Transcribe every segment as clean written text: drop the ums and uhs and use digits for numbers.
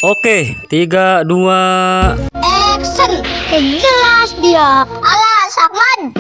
Oke, 3, 2. Action. Jelas dia. Alah, Sakman.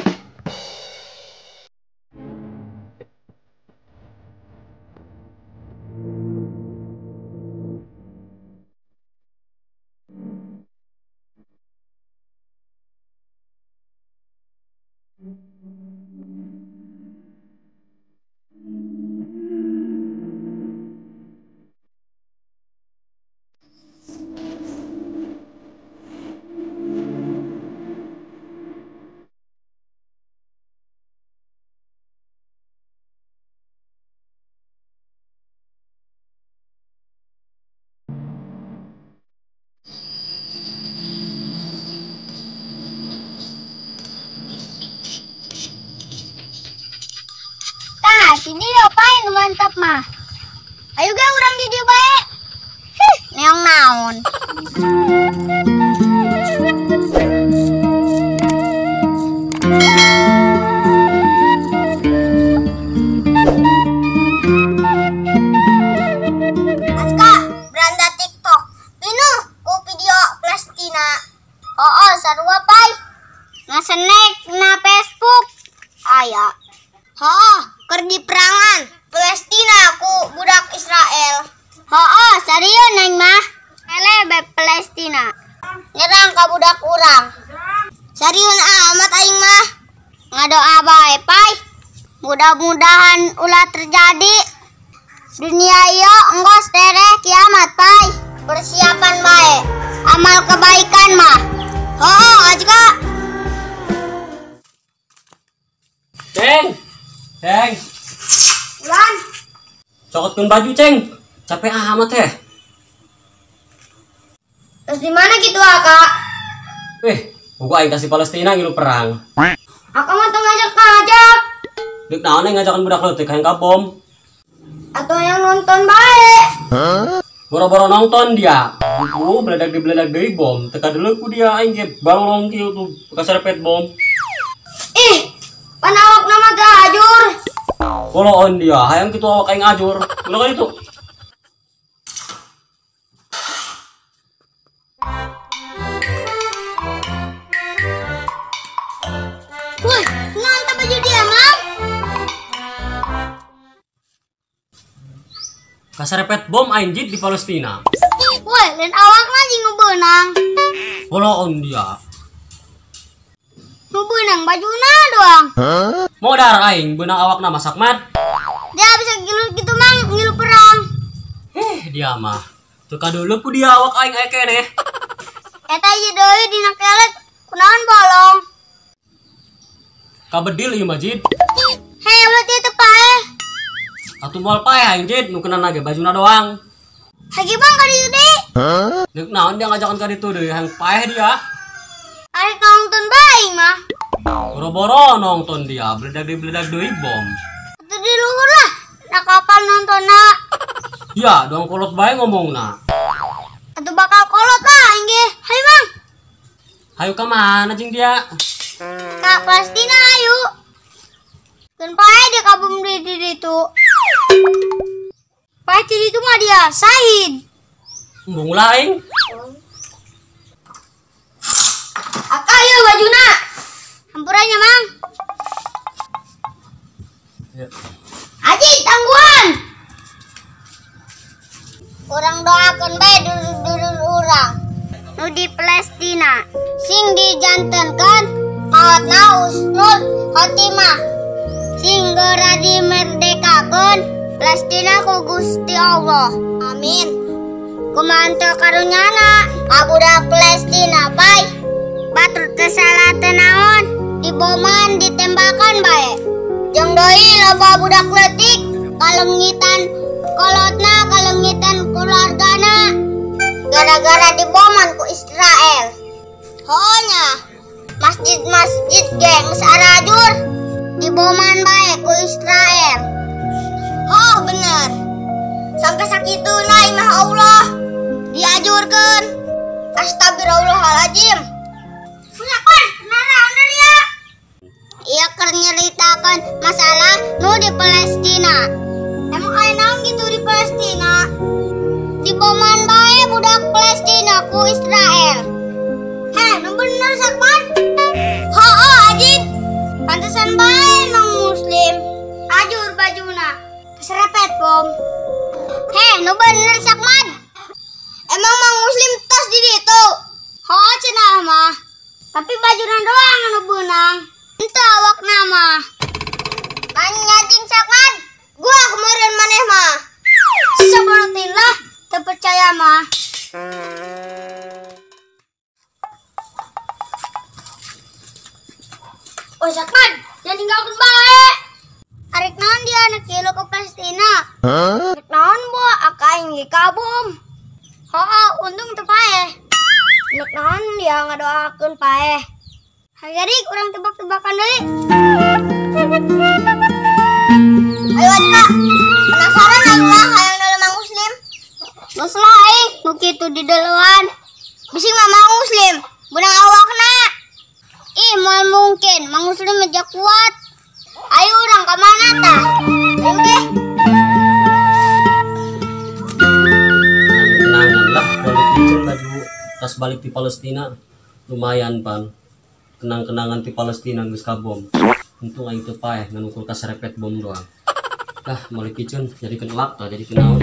Sini apain mantap mah. Ayo ga urang di dieu bae. Hih, neong naon. Aska, beranda TikTok. Pinuh ku video Palestina. Oh, sarua pai. Ngasenek na Facebook. Aya. Hooh, keur di perangan Palestina ku budak Israel. Hooh, serius neng mah. Ele be Palestina. Nyerang ka budak urang. Serius amat aing mah. Ngadoa bae pai. Mudah-mudahan ulah terjadi. Dunia ieu enggeus tereh kiamat pai. Persiapan bae. Amal kebaikan mah. Hooh, Azka. Ceng. Ceng. Ulan. Cokotkeun baju, Ceng. Capek amat teh. Terus di mana gitu, Kak? Buku aing kasih Palestina ngilu perang. Aku mah teu ngajak-ngajak. Deuk naon ngajakan budak leutik hayang ka bom? Atau yang nonton bae. Huh? Boro-boro nonton dia. Buku beledak dibeledak deui bom. Teu kadeuleu ku dia aing ge balong kieu tuh kaserepet bom. Ih, pan awak nama teh ajur. Koloon dia, hayang kitu awak aing ajur. Ulah ka ditu. Woi, ngonta baju dia, Mang. Kaserepet bom aing jid di Palestina. Woi, lain awakna jeung nu beunang. Koloon dia. Nu beunang bajuna doang. Huh? Modar aing beunang awakna masak mat. Dia bisa ngilu gitu Mang, ngilu perang. Dia mah. Teu kadeuleu ku dia awak aing aya keneh. Eta ieu deui dina kelek kunaon bolong. Kabedil ieu mah jid. Hei, ulah dieu teu paeh. Atuh moal paeh aing jid, nu kena ge bajuna doang. Hage Bang ka ditu deui. Hah? Deuk naon dia ngajakan ka ditu deui, hayang paeh dia. Arek nonton bae mah. Boro-boro nonton dia, beledak deui bom. Atuh di luhur lah, na kapal nontonna. Ya, doang kolot bae ngomongna. Atuh bakal kolot lah aing ge. Hayu Mang. Hayu ka mana jeung dia? Ka Palestina ayu. Keun pae dia kabum di ditu. Pae di ditu mah dia sahid. Embung lah aing. Aka ieu bajuna. Hampurannya, Mang. Ya. Haji tangguhan. Urang doakeun bae dulur-dulur urang nu di Palestina sing dijantenkeun maotna husnul khotimah. Sing geura dimerdekakeun Palestina ku Gusti Allah. Amin. Kumaha teu karunyana ka budak Palestina pai. Batur teu salah teu naon, diboman ditembakan bae. Jeung deui loba budak leutik kalengitan kolotna, kalengitan keluargana gara-gara diboman ku Israel. Hoonya, masjid-masjid ge geus arajur diboman bae ku Israel. Oh bener. Sampai sakituna imah Allah diajurkeun. Astagfirullahaladzim. Ia keur nyeritakeun masalah nu di Palestina. Emang aya naon gitu di Palestina? Diboman bae budak Palestina. Tapi bajuna doang anu beunang. Henteu awakna mah. Manya jeung Sakman, gua kemarin maneh mah. Seperti lah, teu percaya mah. Oh Sakman, jangan tinggalkan bae. Arek naon dia anak kilo ke Palestina? Arek naon bo, akaing ge kabom. Hooh, untung teu paeh. Nek naon dia ngadoakeun paeh. Hayarik urang tebak-tebakan deui. Ayo Adika, penasaran aing lah hayang dalam Mang Muslim. Geus lah aing, nu kitu di deulewan. Bisi mah Mang Muslim, beunang awakna. Ih, moal mungkin, Mang Muslim aja kuat. Ayo urang ka mana tah? Ayo ge. Kenangan lah balik itu baju tas balik di Palestina lumayan pan. Kenang-kenangan di Palestina geus kabom. Untung aing teu paeh ngan ukur kaserepet bom doang. Lah, balik kitchen jadi kenelap tah jadi kenaon.